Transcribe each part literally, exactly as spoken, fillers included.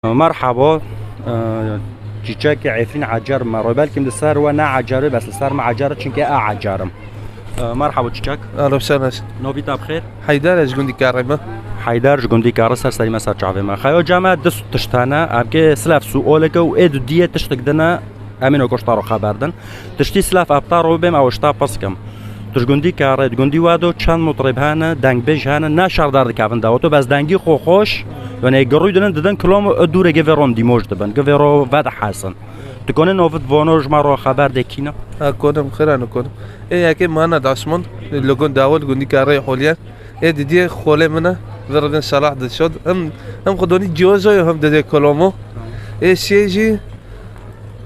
Merhaba, e, Çîçek Efrîn Ecer me re. Belkim li ser we ne Ecer be, bes li ser me Ecer, çunke e Ecer im. E, merhaba Çîçek. Alo, ser nas. Navî te bi xêr? Heydar, ez ji gundî Karê me. Heydar ji gundî Karê, ser serî me, ser çavê me. Xeyo came du tişt hene, evke silef suoleke û ê dudiyê tiştek dine, em ê nokoş ta ro xeber din. Tiştî silaf epta ro bêm, ew ji te pirs kim. Tu ji gundî Karê, di gundî we do çend mutrib hene, dengbêj hene, ne şerdar dikevin daweto, bes dengî xwe xweş, yani girûy dinin, didin kilomo û dûrê givê ron dîmoj dibin, givê ro vedihesin. Tu konê novit vono ji me ro xeber de kîna? Ha, konim, xira ne konim. Ê yekê mana dasmon, li gund dawet gundî Karê Holyen. Ê didiyê xolê min e, vê rivên Salah dişod. Hem, hem xwe donî ciyozo yo, hem didê kilomo. Ê siyê jî,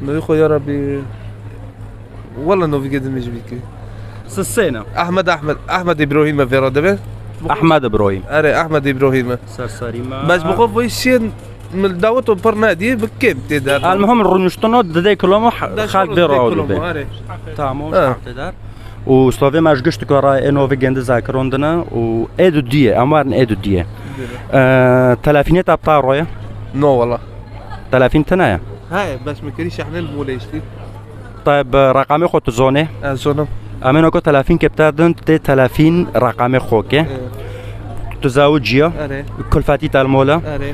Navê xwe ya Rabbî. Wala navî gedimê ji bîkê. Siz sê ne? Ahmed, Ahmed, Ahmed Îbrahîm e vê re dibe. Ahmed Îbrahîm. Erê, Ahmed Îbrahîm e. Ser serî me. Bes bi xwe vî siyên min daweto pir nedî, bi kêm tê der. El muhim rûniştino didê kilomo, xelk vê re dibe. Erê. Tamam, ha. Tê der. Û slavê me ji gişt ku re ê novî gendi zakirondine û ê dudiyê, em werin ê dudiyê. Ee, telefînê te bi ta roye? No wala. Telefîn tine ye? He, bes min kirî şehnê li molê îştî. Tayb, reqamê xwe tu zonê? Ez zonim. Em ê noko telefîn ke bi te din, tê telefîn reqamê xwe ke. Ee. Tu zawiciya? Erê. Kulfetî te li mol e? Erê.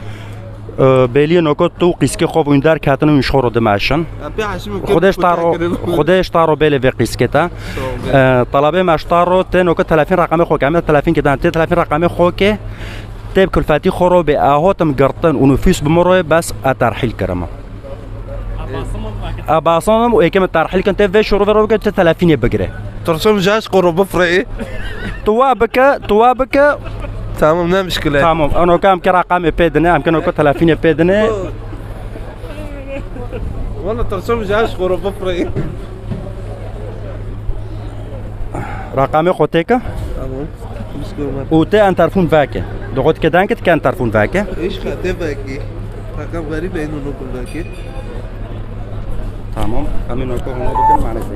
Ee, bêliyê noko tu qîskê xwe vûn derketin û ji xwe ro dimeşin. Em pê Haşim û Xwedê ji ta ro, Xwedê ji ta ro bêlê vê qîskê te. Sağ ol. Ee, telebê me ji ta ro tê noko telefîn reqamê xwe ke. Em ê telefîn ke dan, tê telefîn reqamê xwe ke. Tê bi kulfetî xwe ro bê, e hotim girtin û nufûs bi min ro ye, bes e terhîl kirime. E basim im û êkê min terhîl kin, tê vê şûrû vê ro bike, tê telefînê bigire. Tirsim ji eşq ro bifirê. Tu wa bike, tu wa bike. Tamam, ne mişkile. Tamam, eno ke em ke reqamê pê dine, em ke noko telefînê pê dine. Wala tirsim ji eşq ro bifirê. Reqamê xwe tê ke? Tamam. Û tê en telefon veke. Doxot ke danke tê ke en telefon veke. Îşqa tê vekî. Rakam xerîb e, ino nokun vekî. Tamam. Em ê noko hona bikin, mane zengî.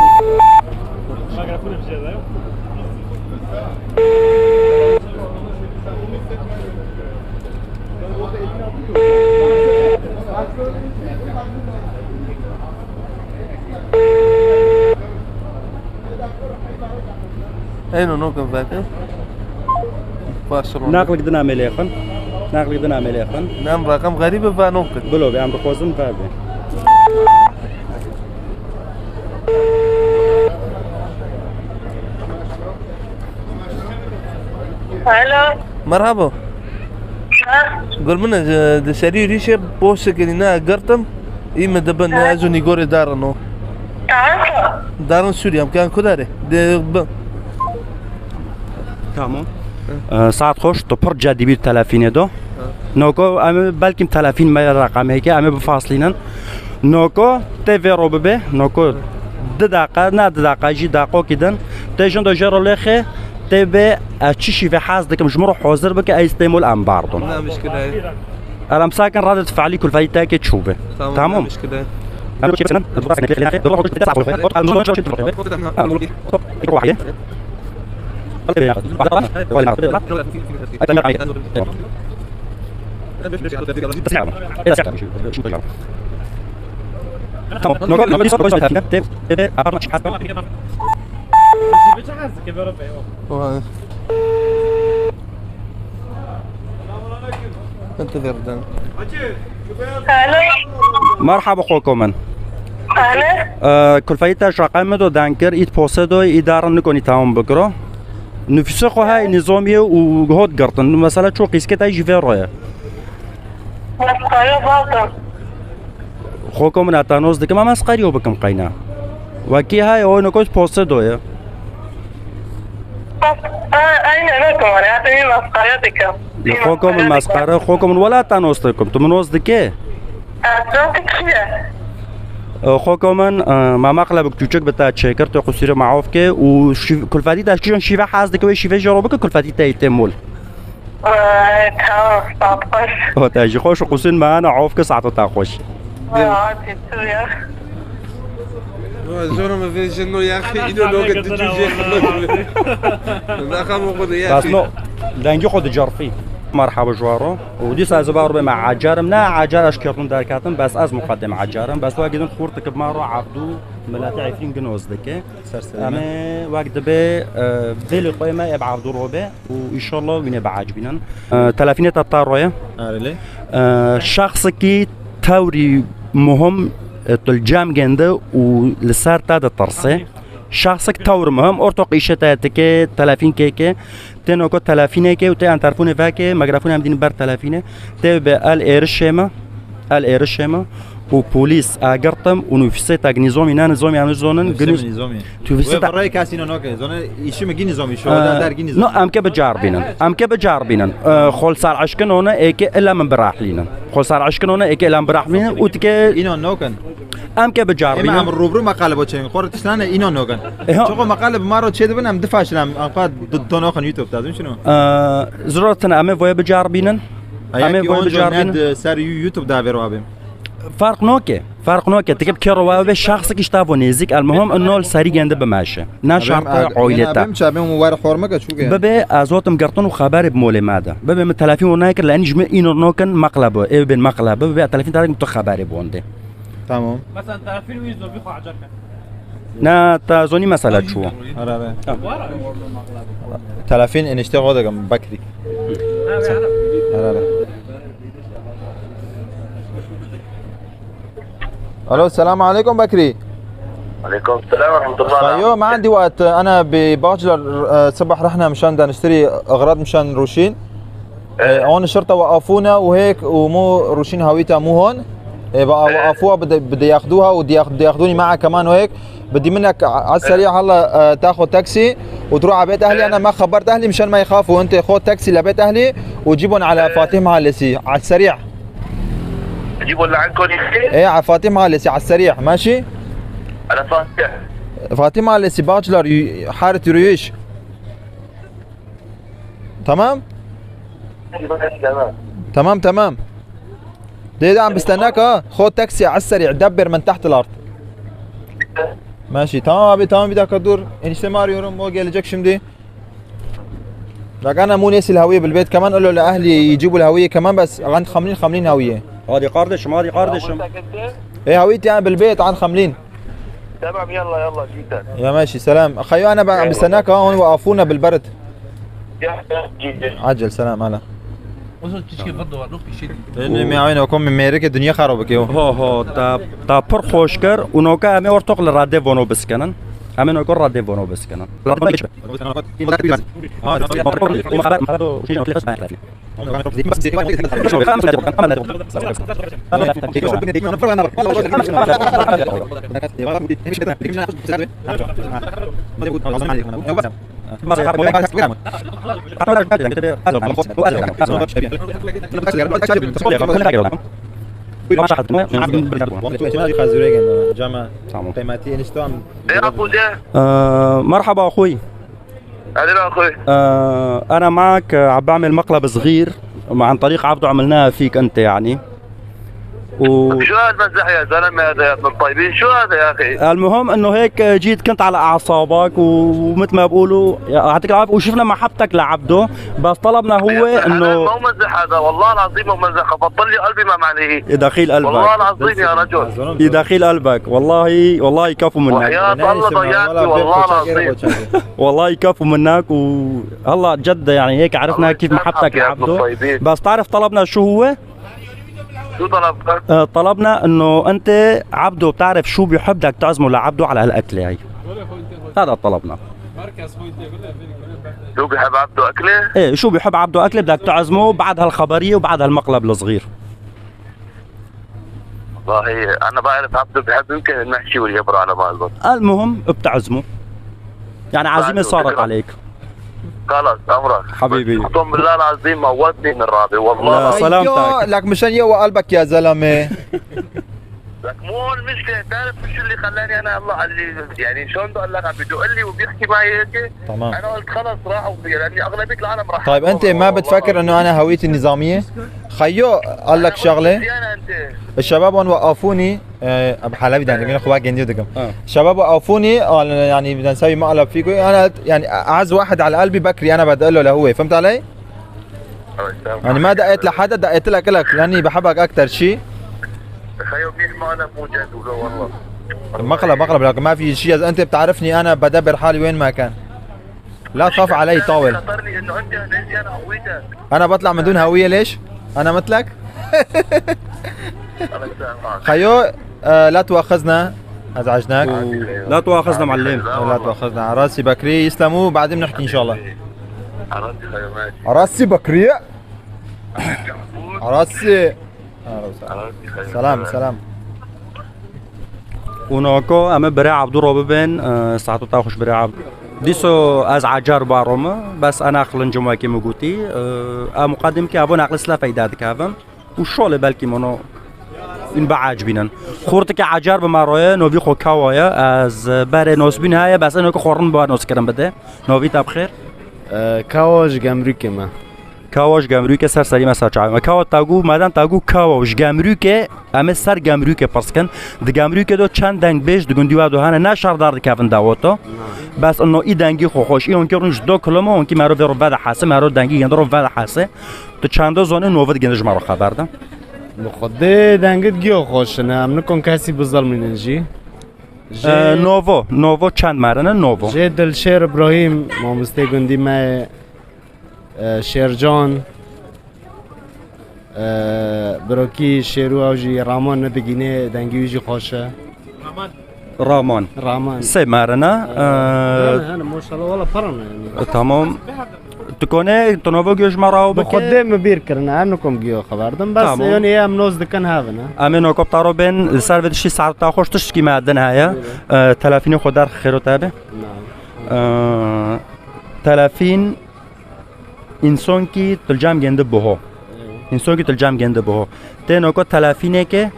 Eyno nokin veke. Barcelona. Naqlik din amêlê xwin. Naqlik din amêlê xwin. Nam rakam xerîb e, va nokin. Bilo be, em dixwazin va be. Alo. Merhaba. Ha? Gul min, e, di serî rîşê poştekê ne girtim. Î min dibin, ha, ez û Nîgorê darin o. Darin ku? Darin Sûriye, em kan ku darê? De, bi- Tamam. Hı. E, saet xweş, tu pir cedî bî telefînê do. Hı. Noko, em ê belkî telefîn me reqamê heke, em ê bifaslînin. Noko tê vê ro bibe, noko du deqa, ne du deqa, jî deqokî din. Tê jin do jê ro lêxê, tê bê, ez çi şîvê hez dikim, ji min ro hozir bike, ez tê mol em bardon. Ne mişkile ye. Erem sakin, radet fealî kulfeyî teke çûbe. Tamam, tamam. Ne mişkile ye. Tamam. Vay. Enteresan. Alo. Merhaba, xweko min. Alo. Ee, kulfayî te ji reqemê do deng kir, ît posê do, î darin nikonî tamam bikiro. Nufusê xwe hey nizamiye û hot girtin. Mesela ço qîskê te jî vê roye. Mesqeriyo bakim. Xweko min, etanos dikim, ama mesqeriyo bikim qeyna. Wekî hey, o niko posê do ye. Bas, e, eyne ne kare, hep ê mesqeriyo dikim. Xweko min mesqere, xweko min wela etanos dikim. Tu min nos dike? Etanos dikiye. Xweko min, e, me meqlebik çûçik bi te çêkir, tu qusûrê me of ke û şîv-, kulfetî te şî-, şîve hez dike, wê şîve jê ro bike, kulfetî te tê mol. Ee, tamam, saat xweş. O te jî xweş û qusûn me hene, of ke saeto te xweş. Ee, hadi, tu ya. Vay, zora me vê jin no yaxî, îno no ke tu cû jê. Naxa mo xwe de yaxî. Bas no, dengî xwe dicerfî. Merhaba ji we re. Û dîsa ez ê ba re bême Ecarim. Ne Ecar, ez ji Kêrxûn derketim, bes ez muqedim Ecarim. Bes wekî din xurtik bi me re Ebdû, miletê Efrîn ginoz dike. Ser serî me. Em ê wek dibe, e, vê lîqoyê me ê bi Ebdû re be û înşallah wînê biecibînin. E, telefînê te ta roye. Erê lê. E, şexsekî tewrî muhim, e, tu li cem gende û li ser te ditirse. Şexsek tewr muhim, ortoq îşê te dike, telefîn kê ke, tê noko telefînê ke û tê en telefonê veke, mikrofon em dînin ber telefînê, tê be el êrişê me, el êrişê me û polîs agirtim û nufusê te nîzomî, ne nîzomî, em zonin, Nufusê nîz-, min nîzomî. Nufusê Wê te birayê kesî no noke, zone îşî mi gî nîzomî, şo Ee, da der gî nîzomî. No, em ke bicar bînin, em ke bicar bînin. Ee, xol ser eşkin one, ê ke ila min birahlînin. Xol ser eşkin one, ê ke ila min birahlînin û tike Îno nokin. Em ke bicar Ema bînin. Em rûbirû meqale bo çêkin. Xor tiştane îno nokin. Eha. Çoko meqale bi maro çê dibin em difaşin em. Em qat du-, donoxin YouTube ta, zim şino? Ee, zirotine em ê voye bicar bînin. Em ê voye bicar bînin. Ser YouTube da ver abi. Farq noke. Farq noke. Tikip kero wa be şahsik işte bu nezik. El muhim inno serî gende bimeşe. Ne şart ailete. Abim çabim war hormaka çuke. Bebe azotum gertin û xeberi bi molê me de. Bebe mi telefon nakir, leni jme îno nokin meqle bu. Ev bin meqle. Bebe telefon tarek tu xeberi bu onde. Tamam. Mesela telefon wî zor bir xwe acar ket. Na, ta zonî mesela çû. Ara ara. Tamam. Telefon enişte xwe dagam Bekirî. Ara ara. Alo, selamu aleykum Bekirî. عليكم السلام ورحمة الله. خيو، ما عندي وقت. أنا بباجلر، آه، صبح رحنا مشان دا نشتري أغراض مشان روشين. Ee, hûn şirte weqafûne û hêk û mû rûşîn hawîta mû hûn. Ee, ve-, weqafûa bi de-, bi diyaxdûha û diyax-, diyaxdûnî mea keman û hêk. Bi dîminek a-, a serî halla, e, ta xwe taksî û tu ruha bêt ehlî, ana me xeber de ehlî, mişen me yixaf û ente xwe taksî le bêt ehlî û cîbon ala Fatih Mahallesi, a serî. جيبوا اللي عندكم يا أخي. Ê, a Fatih Mahallesi, a serî, maşî? على فاتح. Fatih Mahallesi, Bağcılar, yü-, haret yürüyüş. Tamam? Tamam, tamam. Dê de em bistenek ha. Xo taksî esserî debbir min teht al-ard. Maşî, tamam abi, tamam, bir dakika dur. Eniştemi arıyorum, o gelecek şimdi. Bak ana mu nesil hawiye bilbet kaman, alo le ahli yicibu hawiye kaman, bes an xamlin, xamlin hawiye. Hadi kardeşim, hadi kardeşim. E hawiyet yani bilbet an xamlin. تمام، يلا، يلا، جيتك. Ya maşî, selam. Xeyo ana ben bistenek ha, hûn weqafûne bilbert. Ya, ya, جيتك. Acil, selam, ala. Uzun çişki vırdı var, ruh bir şey değil. Ene me ayna kom mêreke dinya xarab ke. Ho, ho, ta, ta pir xoş kir û noka em ê ortoq li radê vono biskinin. Em ê noka radê vono biskinin. Tamam. Ee, merhaba, axuy. أهلين أخوي. آه، أنا معك، آه، عم بعمل مقلب صغير عن طريق عبده، عملناها فيك أنت يعني. و شو هالمزح يا زلمة؟ هذا يا ابن الطيبين، شو هذا يا أخي؟ المهم إنه هيك جيت، كنت على أعصابك ومثل ما بقولوا، يعطيك العافية، وشفنا محبتك لعبده، بس طلبنا هو يا أخي، أنا إنه ما مزح هذا، والله العظيم ما مزح، بطل لي قلبي ما معليه. يا دخيل قلبك. والله العظيم يا رجل. يا دخيل قلبك، والله، والله يكفو منك. وحياة الله ضيعتني، والله العظيم. والله يكفو منك، وهلا جد يعني هيك عرفنا كيف محبتك لعبده. بس تعرف طلبنا شو هو؟ شو طلبتك؟ آه، طلبنا إنه أنت عبده، بتعرف شو بيحب، بدك تعزمه لعبده على هالأكلة هاي. هذا طلبنا. شو بيحب عبده أكلة؟ إيه، شو بيحب عبده أكلة، بدك تعزمه بعد هالخبرية وبعد هالمقلب الصغير. والله أنا بعرف عبده بحب يمكن المحشي واليبرة على ما أظن. المهم، بتعزمه. يعني، عزيمة صارت عليك. خلص، أمرك. حبيبي. أقسم بالله العظيم موتني من الرعب، والله لا، العظيم. سلامتك. أيوه، لك مشان يقوى قلبك يا زلمة. لك مو هون المشكلة، تعرف شو اللي خلاني أنا الله علي، يعني، شلون بقول لك، عم بيدق لي وبيحكي معي هيك. تمام. أنا قلت خلص راح، لأني أغلبية العالم راح. طيب، أنت ما بتفكر إنه أنا هويتي نظامية؟ خيو، قال لك شغلة. الشباب هون وقفوني، آه، أبو حلبي ده، أنا خواك جندي ودكم. آه. شباب وقفوني، قال يعني بدنا نسوي مقلب فيكم. أنا قلت يعني أعز واحد على قلبي بكري، أنا بدق له لهو، فهمت علي؟ يعني ما دقيت لحدا، دقيت لك، لك، لأني بحبك أكتر شي. خيو منيح ما أنا موجود ولا والله. مقلب، مقلب، لكن ما في شي، إذا أنت بتعرفني أنا بدبر حالي وين ما كان. لا تخاف علي طاول. خطر لي إنه أنت هنيدي، أنا هويتك. أنا بطلع من دون هوية ليش؟ أنا مثلك؟ الله يسامحك. خيو، آه، لا تواخذنا، أزعجناك. لا تواخذنا معلم. لا تواخذنا. على راسي بكري، يسلموا، بعدين بنحكي إن شاء الله. على راسي خيو، ماشي. على راسي بكري. على راسي. أهلا وسهلا. على راسي خيو. سلام، سلام. û noko em ê birê Abdû re bibên, e, saeto te xweş birê Abdû. Dîso ez ecar baro me, bes ena xilinc im wekî min gotî, e, em muqedim ke evo neqli sile feyda dikevin. Û şolê belkî mono in biecibînin. Xortike ecar bi me roye, novî xwe Kawa ye, ez berê nosbîn heye, bes eno ke xwe rin bi noskirin bide. Novî te bi xêr. E, Kawa ji Gemrûkê me. Kawa ji Gemrûkê ser serî me ser çavê me. Kawa te got, maden te got Kawa ji Gemrûkê, em ê ser Gemrûkê pirs kin. Di Gemrûkê do çend dengbêj di gundî we do hene, ne şerdar dikevin dawoto. Bes ino î dengî xwe xweş. Î onkî rûn ji do kilo me, onkî mero vê ro vede hese, mero dengî gende ro vede hese. Tu çendo zonê novi digende ji me ro xeber de. Bi xwedê dengit giyo xweş ne, em nikon kesî bizilmînin jî. Ee, Novo, Novo çend merine, Novo. Jê Dilşêr Îbrahîm, mamostê gundî me ye. E, Şêrcan, e, birokî Şêrû ew jî Raman nedigînê, dengî wî jî xweş e. Raman. Raman. Sê merine. E, hene, hene, maşallah, wala pir in yani. E, tamam. Tu konê, tu novo giyo ji me raw bike. Bi xwedê min bîr kirine, em nikom giyo xeber dim. Bes, tamam. Yani em noz dikin hevine. Em ê nokop taro bên, li ser vê dişî saet ta xweş tiştkî me din heye. Buyurun. E, telefînê xwe derx xêro te be. Na. E, telefîn Însonkî tu li cem gêndi biho. Însonkî tu li cem gêndi biho. Tê noko telefîneke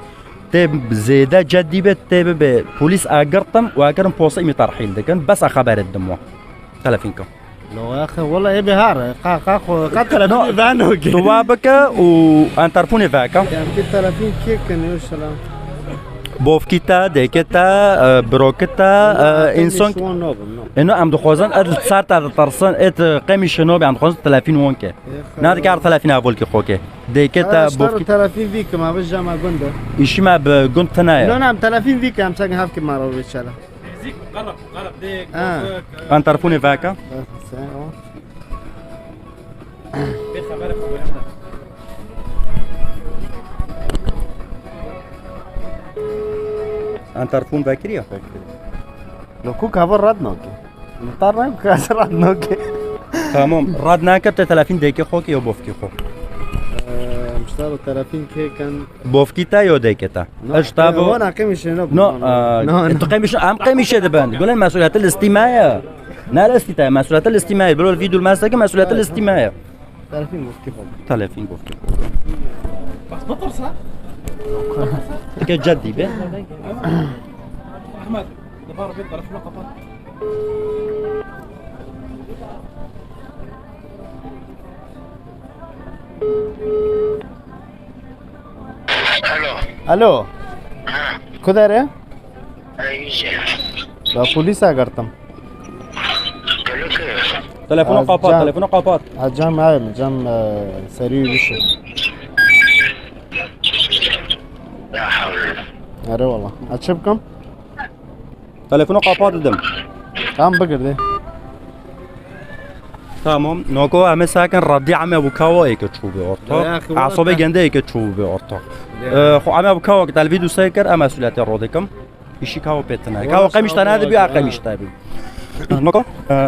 tê zêde cedî be, tê bibe polîs agirtim û agirin posa îmî terhîl dikin. Bes a xeberê didim wa. Telefîn kim. Lo, axi, wala ê bihar e. Qa, qa xo, qa telefînê veno ki. Tu wa bike û enterpûnê veke. Em ki telefîn kê kin, yo şela. Bovkî te, dêkê te, e, birokî te, e, însan. Êno em dixwazin, ê li ser te ditirsin, ê tu qemîşê nobî, em dixwazin telefîn wan ke. Nadikar telefîn evolkî xo ke. Dêkê te, bovkî. Telefîn vî kim, abi jama gund e. Îşî me bi gund tine ye. No, no, em telefîn vî kim, em çek hevkî me ro vê çela. Nêzîk, qerib, qerib, dêk, bovkî. Em telefonê veke. Bê xeberê xwe wêne. Em telefon vekiriye xwe. Lo ku kava rad nake. Mutar ne ku kava rad nake. Tamam, rad nake te telefon dêkê xwe ki yo bovkî xwe. Em ştaro telefon kê ken. Bovkî te yo dêkê te. No, ez ji te bo wana qemîşê ne. No, no, no, e, no. Tu qemîşê, em qemîşê dibin. Gulen mesuliyet listî me ye. Ne listî te, mesuliyet listî me ye. Bilo vîdyo mesteki mesuliyet listî me ye. Telefîn bovkî xwe. Telefîn bovkî. Bas batarsa. Ke ceddî be. Ahmet, dabar bir telefonu kapat. Alo. Alo. Ha. Ku derê? Ey, îşe. Ba polîsa girtim. Gelo ki. Telefonu kapat, telefonu kapat. Ha, cam, ha, cam, e, serî bişi. La havle. Erê wala. Açıp kam? Telefonu kapat dedim. Tamam, bigir de. Tamam. Noko em ê sakin radî eme bu kawa eke çû be ortak. Ya, axi, wala. Asobe gende eke çû be ortak. Ya. E, xo eme bu kawa ki telvî du sekir, em mesuliyetê rodekim. İşi kawa petine. Wala kawa qemiş tane de bir qemiş tabi. Noko. E,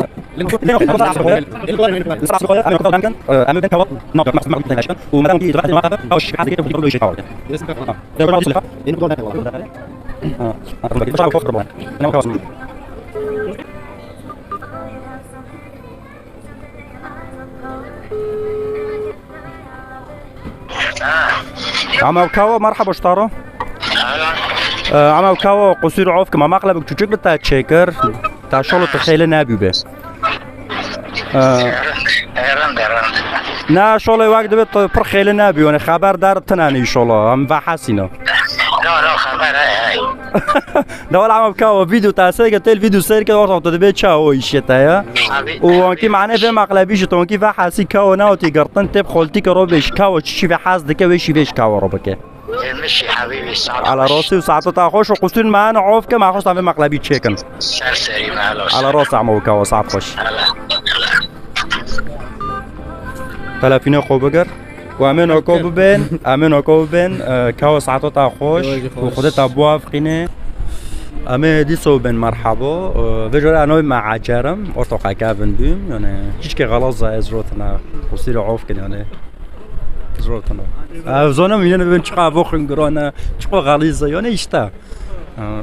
Ama kawa, merhaba ştaro. Ama kawa, qusur of kima, maqlebik çuçuk bi ta çekir. Ta şolo tu xêle nebî be. Ee, Erinde, erinde. Na şolê wek dibe tu pir xêli nebî, yani xeber der tinanî şolo, em ve hesîno. No, no, Dewal ama kawa video ta seyke tel video seyke orta to dibê çawo işe ta ya. Û wankî mane vê maqlebî ji tonkî ve hasî kawa newtî girtin tep xoltî ke ro bêş kawa çi şî ve has dike wê şî vê ji kawa ro bike. Ala rosî û saeto ta xweş û qusûr me an of ke ma xwestan vê maqlebî çêkin. Ser serî me, alo. Ala rosî ama û kawa saet xweş. Telefînê xwe biger. Û em ê noko bibên, em ê noko bibên, e, kawa saeto ta xweş û Xwedê ta biwafqîne. Em ê dîso bibên merhebo. E, vê jora navê me Ecer im, ortoqeke evin bûm. Yani, çiçkê xelaz ez rotina, qusîrê of kin yani. Zor tana. Ev zonim yine bibin çiqa vo xingirane, çiqa xelîze, yani işte.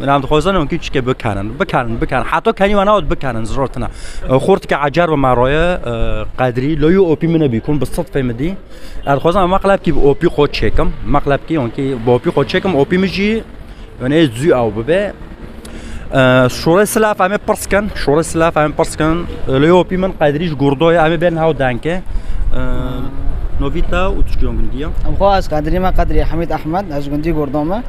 Em dixwazin hûn çiçkê bikanin, bikanin, bikanin. Heta kenî wana ot bikanin, zor tana. Xortike Ecer bi me roye, e, Qedrî, loyû opî min bîkun, bi sed fêmidî. Ez dixwazim maqlebkî bi opî xwe çêkim. Maqlebkî, onkî bi opî xwe çêkim, opî min jî, yani zû ew bibe. E, şorê silav em ê pirs kin, şorê silav em ê pirs kin. E, lê opî min Qedrî ji Gurdo ye, em ê bên hew denke. E, Novîta û tu ji kîjan gundî ye? Em xwe ez Qedrî me, Qedrî Hamîd Ehmed, ez ji gundî Gurdo me.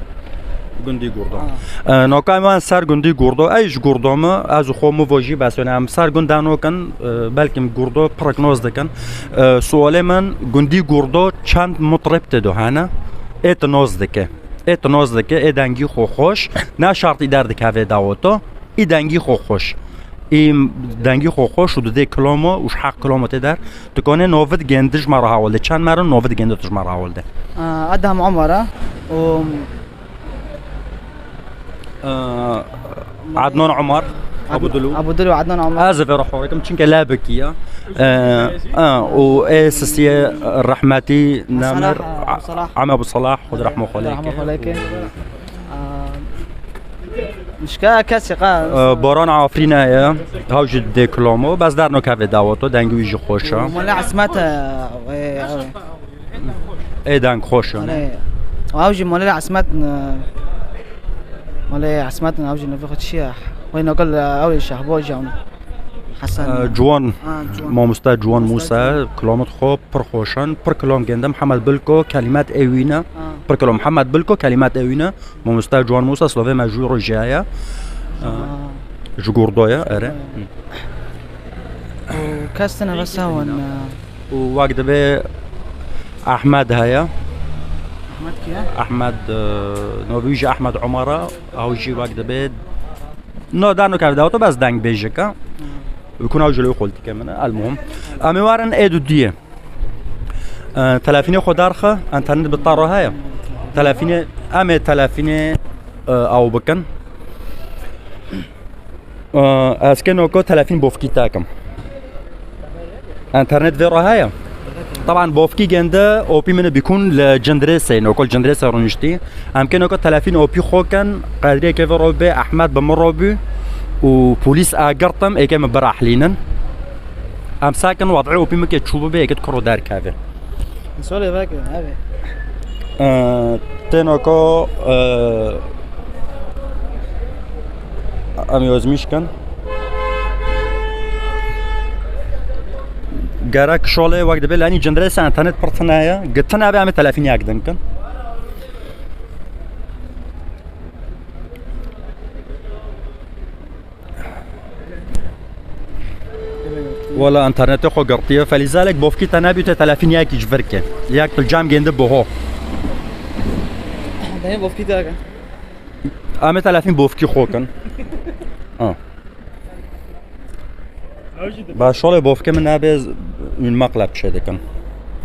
Gundî Gurdo. Ha. E, noka em an ser gundî Gurdo, ey ji Gurdo me, ez û xwe min vo jî bes, yani em ser gund dano kin, e, belkim Gurdo pirek noz dikin. E, sualê min gundî Gurdo çend mutrib tê do hene? Ê tu noz dike. Ê tu noz dike, ê dengî xwe xweş, ne şart î derdikeve dawoto, î dengî xwe xweş. Î dengî xwe xweş û didê kilomo û ji heq kilomo tê der. Tu konê novit gêndi ji me re hawil de. Çend merin novit gêndi tu ji me re hawil de? Aa, Edhem Omar e. Û Ee, Adnan Omar, Abu Dulu. Abu Dulu, Adnan Omar. Ez vê re xorikim, çinke lebekî ya. Ee, ee, û ê sisiye rehmetî Namir Salah, Abu Salah. Ame Abu Salah, Xwedê rehmo xwe lê ke. Rehmo xwe lê ke. Aa, nişka kesî qa. Ee, Boran Afrîne ye, haw jî dê kilomo, bes derno kevê dawoto, dengî wî jî xweş e. Mole Esmet, e, e, e. Ê deng xweş e, ne? Ê, ew jî malê Esmet, e, malê Esmet, ew jî navê xwe çi ye? Wê nokal, e, ew ê Şehboj e. Hesen. E, Ciwan, ha, Ciwan. Mamoste Ciwan Mamoste Mûse, Ciwan. Kilamit xwe pir xweş in, pir kilam gêndi. Mihemed Bilko, kelimet ê wî ne. Ha. Pir kilam Mihemed Bilko, kelimet ê wî ne. Mamoste Ciwan Mûse, silavê me jû rojaya ye. Ha. E, ji Gurdo ye, ere. Ha. Û kes tine ve sewin, e, Û wek dibê Ehmed heye. Ehmed kî ye? Ehmed, e, navê wî jî Ehmed Omar e. Ew jî wek dibê. No, dano kevde oto bes deng bêjik e. Bikun ew jî li xoltîkê min e. El muhim. Em ê werin ê du diyê. E, telefînê xwe derxe, enternet bi te re heye. Telefînê, em ê telefînê, e, ew bikin. Ee, ez kê noko telefîn bofkî tekim. Enternet vê re heye? Taban bofkî gende opî min bîkun li Cindirêsê, noko li Cindirêsê rûniştî. Em kê noko telefîn opî xwe kin, qedriyeke vê re bê, Ehmed bi min re bû û polîs agirtim, êkê min birahlînin. Em sekin wad'ê opî min kê çû bibe, êkê kuro derkeve. Solê veke, abi. Ee, têno ko, ee, em yozmîş kin. Gerek şolê wek dibe, lenî Cindirêsê enternet pir tine ye. Gi tine be em ê telefînê yek din kin. Wala enternetê xwe girtiye. Felîzalek bofkî te nebî te telefîn yekî ji vir ke. Yek tu cam gêndi biho. Dayê bofkî te ke. Em ê telefîn bofkî xwe kin. Ha. Ba şolê bofkê min nabê ûn maqleb çê dikin.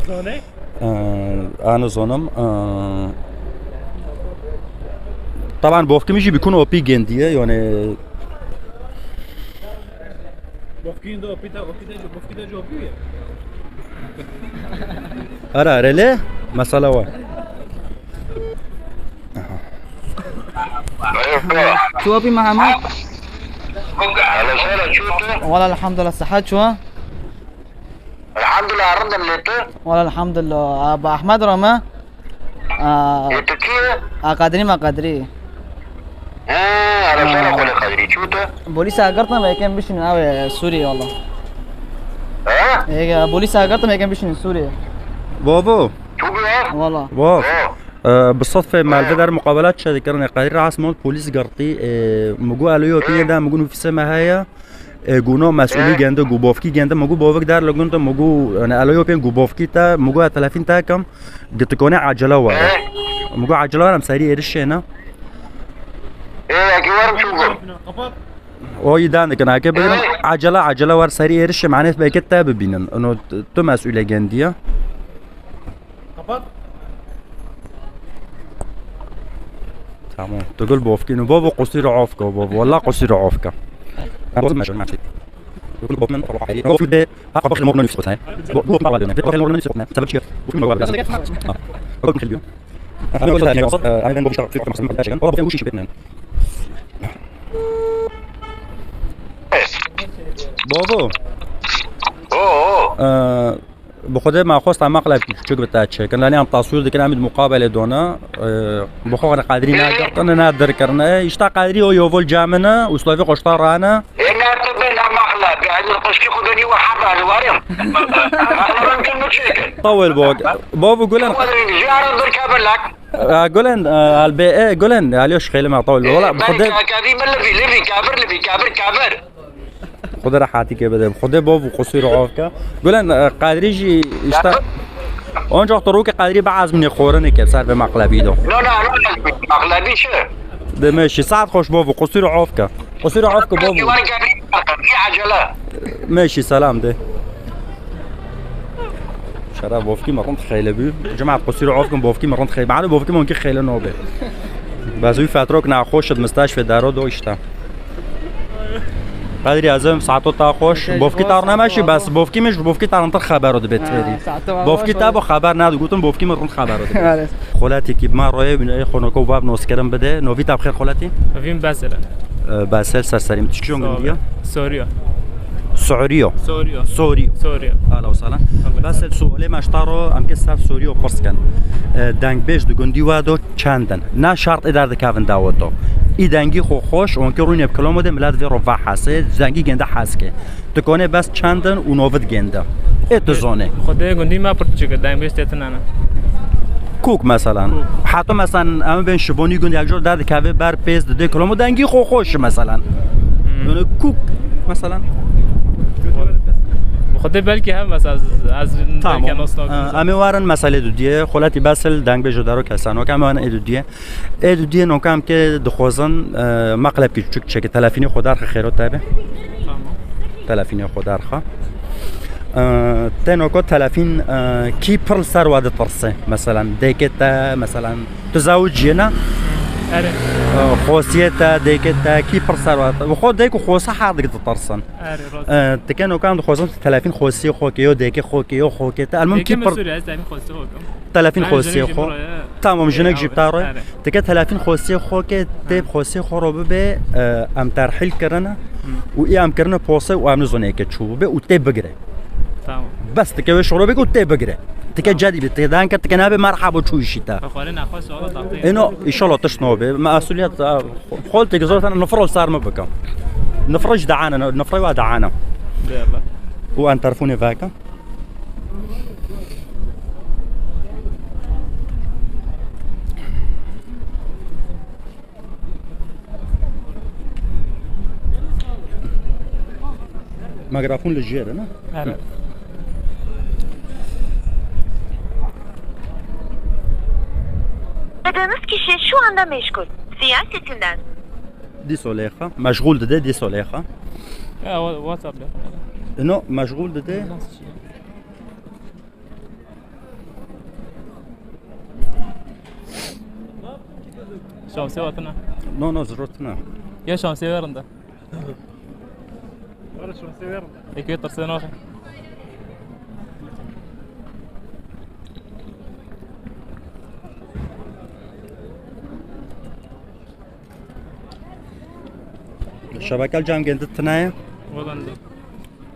Zane? Ee, Ano zonim. Ee, taban bofkê min jî bikun opî gendiye, yani. Bofkî de opî de, opî de, bofkî de opî ye. Ara, rele, mesela var. Tu opî Mehmet? Wala elhamdulillah, sihet çû? Elhamdulillah, rind im lê tu? Wala elhamdulillah. A, bi Ehmed re me. A, Ê tu kî ye? A, Qedrî me, Qedrî. He, hele sala xwe lê Qedrî. Çû tu? Polîsa girtin, êkên bişînin, ew ê Sûriyê, wala. He? Ê, polîsa girtin, êkên bişînin Sûriyê. Babo. Çû bû ya? Wala. Bo. Bo. Bi sedfê me li vê der muqabelat çêdikirin, ê Qedrî Asmon polîs girtî, ê, min got, "Elo, yo, pînê de," min got, "nûfîsê me heye." Ê, got, "No, mesûlî gende," got, "bovkî gende." Min got, "Bovik der li gund e," min got, "yani, elo, yo, pînê," got, "bovkî te," min got, "telefîn te kim, gi tu konê acele were." Min got, "Acele were, em serî êrişê ne." Ê, yekî werim çû got. O yî dan dikin, heke bigirin, acele, acele wer serî êrişê, manê belkî te bibînin. Ino tu mesûlê gendiye. Kapat. Tamam. Tu gul bofkî, no bavo qusîr ofka, bavo. Walla qusîr ofka. Bavo meşhur, meşhur. Tu gul bofmen, bavo hayri. Bavo de, ha, bavo xil mor nefsi kotay. Bavo, bavo bavo ne. Bavo xil mor nefsi kotay. Sebep çi? Bu film bavo. Ha. Bavo xil. Ama ben bu işler, film masum, gerçekten. Bavo, bu işi bitmen. Bavo. Oo. Ee, Bi Xwedê me xwest em meqleb çûk bi te çêkin. Lê em taswîr dikin, em ê di muqabelê done. Ee, bi xwe re Qedrî ne girtine, ne dir kirine. Îşte Qedrî o yovol camine, û slavî xwe şta rane. Ê, ne tu bê ne meqleb. Yani, quşkî xwe benî we heba li warê. Meqlebin cin mi çêkin? Tawil bo. Bo bu gulen. Tawil, ji ara dur kebelek. Ee, gulen, ee, elbê, ee, gulen. Alyoş xêlime tawil. Wala, bi Xwedê. Kevî min livî, livî, kevir, livî, kevir, kevir. Xwedê rehatî ke bide. Xwedê bov û qusûr û of ke. Gulen, e, Qedrî jî işte. Onca tu rûkê Qedrî biazmînê xwarinê ke ser vê meqlebî do. No, no, no, meqlebî çi? De meşî, saet xweş bov û qusûr û of ke. Qusûr û of ke bov û. Meşî, selam de. Şeref bovkî me rind xeyle bû. Cemaat qusûr û of ke bovkî me rind xeyle. Bari bovkî me ki xeyle nobe. Bazı bir fatrok naxweş id mistaş ve daro do işte. Qedrî ez em saeto ta xweş. Bovkî ta rûne meşî, bes bovkî min ji bovkî ta rintir xebero dibe têrî. Bovkî ta bo xeber nadi, gotin bovkî min rind xebero dibe. Xoletî kî bi ma royê wî neyê xonoko bab noskirin bide. Novî ta bi xêr xoletî? Novî min Besel e. E, Besel ser serî min. Tu çi gundiya? Soriyo. Soriyo. Soriyo. Soriyo. Soriyo. Ahla û sahla. Besel sualê me ji ta ro em ke ser Soriyo pirs kin. E, dengbêj di gundî we do çend in? Na şart ê derdikevin daweto. Î dengî xwe xweş, onkî rûnê bi kilomo de milet vê ro vehesê, dengî gênde hez ke. Tu konê bes çend in û novit gênde. Ê tu zonê. Xwedê gundî me pir çik e, dengbêj tê tune ne. Kûk meselan. Heta meselan em bên şibonî gund yek jor derdikeve ber pêz di dê kilomo dengî xwe xweş meselan. Hmm. Yani kûk meselan. Xwedê belkî hem mesela ez, ez Tamam. belkî nasnakim. Ee, em ê werin meselê dudiyê. Xoletî Besel dengbêj daro kesan. Wek em ê werin ê dudiyê. Ê dudiyê noka em ke dixwazin, e, meqlebkî çûk çêke telefînê xwe derxe xêro te be. Tamam. Telefînê xwe derxe. E, te noka telefîn, e, kî pir li ser we ditirse? Meselan, dêkê te, meselan, tu zewiciyê ne? Erê. E, xosiyê te, dêkê te, kî pir ser we ditirse? Bi xwe dêk û xose her dik ditirsin. Erê, rast. E, ti ke noka em dixwazin telefîn xosiyê xwe ke, yo dêkê xwe ke, yo xokê te. Elmum kî pir. Telefîn xosiyê xwe. Tamam, jinek jî bi ta re. Tike telefîn xosiyê xwe ke tê bi xosiyê xwe re bibe, e, em terhîl kirine û ê em kirine pose û em nizonê ke çû bibe û tê bigire. Tamam. Bes tike wê şoro bike û tê bigire. Tike cedî be, tê dan ke tike nabe merhaba çû işî te. Eno, inşallah tişt nobe. Mesuliyet, e, xol tike zor tane nifro sar mı bike. Nifro jî daane, nifro wa daane. Û em telefonê veke. Mikrofon li jêr e, ne? Evet. Aradığınız kişi şu anda meşgul. Sinyal sesinden. Dîso lêxa. Meşgul dide, dîso lêxa. Ya, wa-, WhatsApp lêxa. No, meşgul dide. Nasıl şey? Şansê we tune. No, no, zirot tune. Ya şansê we rind e. Were şansê we rind e. Ê ku tirsê naxe. Şebeke cem gêndi tune ye? Wala ne.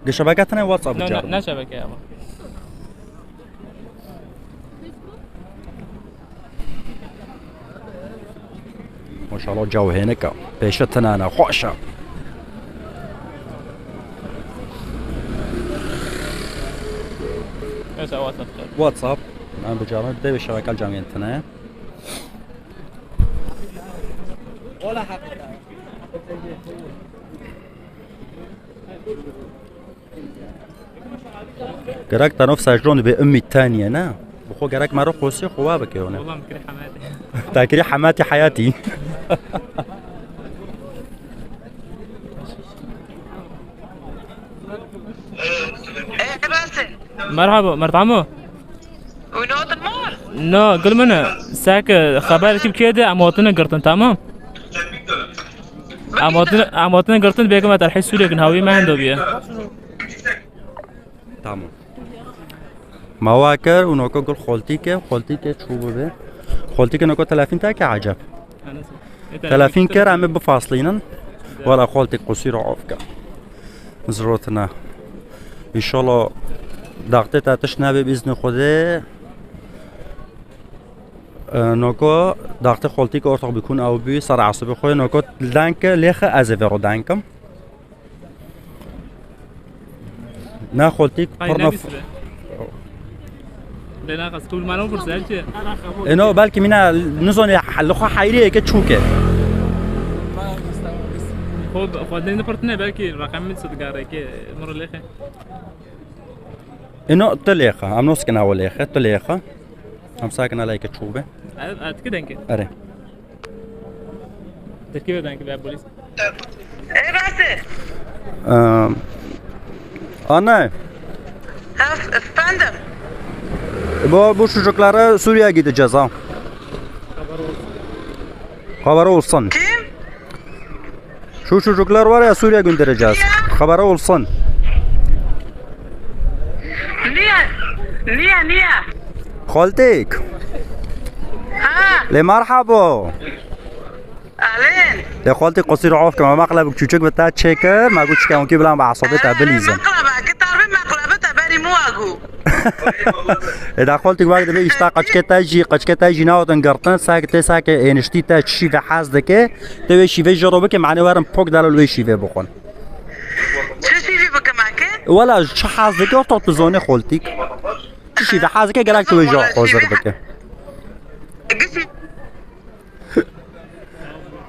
Ge şebeke tune WhatsApp. Ne, ne, ne şebeke ama. Maşallah, caw hênik e. Pêşe tinane, xweş e. Neyse, WhatsApp. WhatsApp. Em bicarin, dê şebeke cem yên tune. Gerek te nov Sejron dibe Ümmî Taniye, ne? Bi xwe gerek mero qosî xwe wa bike, ne? Olam kiri Hemati. Te kiri Hemati Hayati. Ee, Basil. Merhaba, merhaba. Wî notin mor? No, gul min e. Sek, e, xeber kim kê de, em hatine girtin, tamam? Em hatine, em hatine girtin, bêgim e, terhî Sûriyê kin, hawî me hendo biye. Tamam. Ma wa kir û noko gul xoltîke, xoltîke çû bibe. Xoltîke noko telefîn te ke eceb. Telefîn kir, em ê bifaslînin. Wala xoltîk qusîr of ke. Zirotine. Înşallah daxtê te tişt nebe bi îznê Xwedê. E, noko daxtê xoltîk ortax bikun ew bî, ser esibê xwe. Noko denke lêxe ez ê vêro denkim. Na xoltîk Ay, pir ne naf- bîsire? Lê naxas, tu mano pirse, çi? Eno belkî mina nizonê li xwe heyriyeke çûke. Xwe, xwe dê nipirtine, belkî reqem min sidigareke miro lêxe. Eno tu lêxe, em noskina we lêxe, tu lêxe. Em sakina leyke çûbe. Ev, ev tike denke. Erê. Tirkî ve denke be polis. Ê, rastê. Ee, Anne, Ef-, efendim. Bu, bu çocukları Suriye'ye gideceğiz ha. Haberi olsun. Kim? Şu çocuklar var ya, Suriye'ye göndereceğiz. Niye? Haberi olsun. Niye? Niye, niye? Xoltîk. Ha. Lê merhabo. Alin. Lê xoltîk qusîr of ke, me meqlebik çûçik bi te çêkir, me got çike onkî bilan bi esabê te bilîzin. Meqlebe, ki tarvê meqlebe te berî muwagu. Ê da xoltîk wek dibe îşta qeçkê te jî, qeçkê te jî nahatin girtin, sek tê sek êniştî te çi şîve hez dike, tê wê şîvê jê ro bike, mane werin pok dalo li wê şîvê bixwin. Çi şîvî bike me ke? Wela çi hez dike, ortax tu zonê xoltîk. Çi şîvê hez dike, gerek tu wê jê xozir bike. Gişî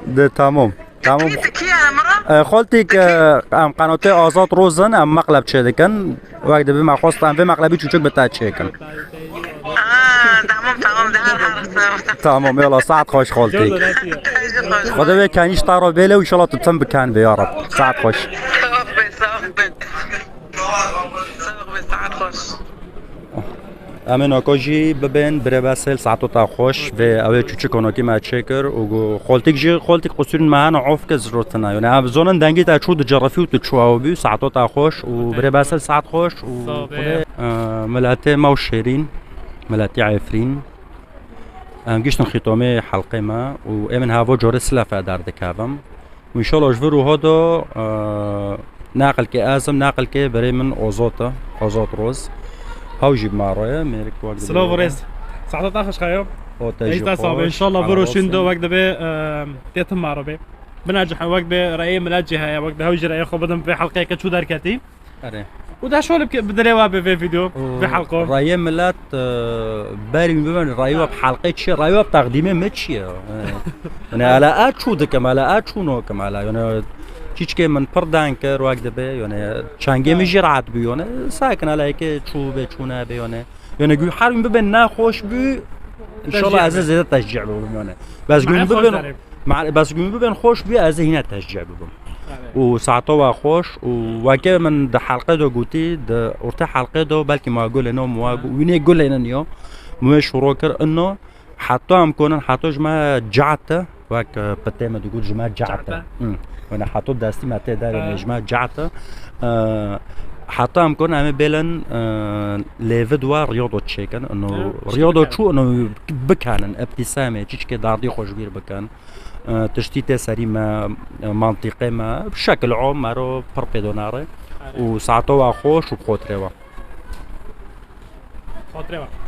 De tamam. Tamam. Kî, kî ye mira? E, xoltîk, e, em qenotê Azad Roz in, em meqleb çêdikin. Wek dibe me xwest em vê meqlebî çûçik bi te çêkin. Aa, tamam, tamam, de her her. Tamam, yola, saet xweş xoltîk. Xwedê wê kenîş ta ro bêle û inşallah tu tim biken be ya Rab. Saet xweş. Sağ ol be, sağ ol be. Sağ ol be, saet xweş. Em ê noko jî bibên birê Besil, saeto te xweş, vê ew ê çûçik konokî me çêkir û gu-, xoltîk jî, xoltîk qusûrên me hene of ke zirotine. Yanî em zonin dengî te çû dicerifî û tu çû ew bî, saeto te xweş û birê Besil saet xweş û Sağ ol be. Xwedê, e, miletê me û şêrîn, miletî Efrîn. Em giştin xîtomê helqê me û ê min havo corê silefe derdikevim. Û înşallah ji vir û hodo, e, naqilkê ez im, naqilkê birê min Ozot e, Ozot Roz. Haw jî bi ma re ye, mêrik wek Silav û rêz. Saeta te xweş xeyo. O te jî Ey, te sağ ol. Xweş. Înşallah Allah vir û razı şîn do olsun. Wek dibe, e, tê tim ma re be. Bina cih wek be reyê milet cih heye, wek de haw jî reyê xwe bidim vê helqeyeke çû derketî. Erê. Û de şolib ke bi dilê we be vê video, Û vê helqo. Rayê milet, e, berî min bibin, rayê we bi helqê çi ye? Rayê we bi teqdîmê min çi ye? E, yani, ela e çû dikim, ela e çû nokim, ela, yani, çîçkê min pir deng kir, wek dibe, yani, çengê min jî rahat bû, yani, sakin, ela eke çû be, çû nebe, yani. Yani, gü-, her gün bibin nexweş bû, inşallah ez ê zêde teşcî bibim, yani. Bes gün bibin, Ma-, bes gün bibin xweş bû, ez ê hîne teşcî bibim. Evet. Û saeta we xweş û weke min di helqê de gotî, di ortê helqê de belkî ma gulê no, ma gu-, wînê gulê ne niyo. Min wê şûro kir ino. Heta em konin, heta ji me cehte, wek, e, pitê me digot ji me cehte. Cehte. Hı. Wene heta destî me tê derê Ha. me ji me cehte. E, heta em konin em ê bêlin, e, lêvi dua riyodo çêkin. Ino Ha, riyodo çêkin. Çû, ino bikanin, ebtîsamê, çiçkê dardî xwe ji bîr bikin. E, tiştî tê serî me, e, mantîqê me, şekil o, mero pir pê donare. Are. Û saeto we xweş û bi xotirê we. Xotirê we.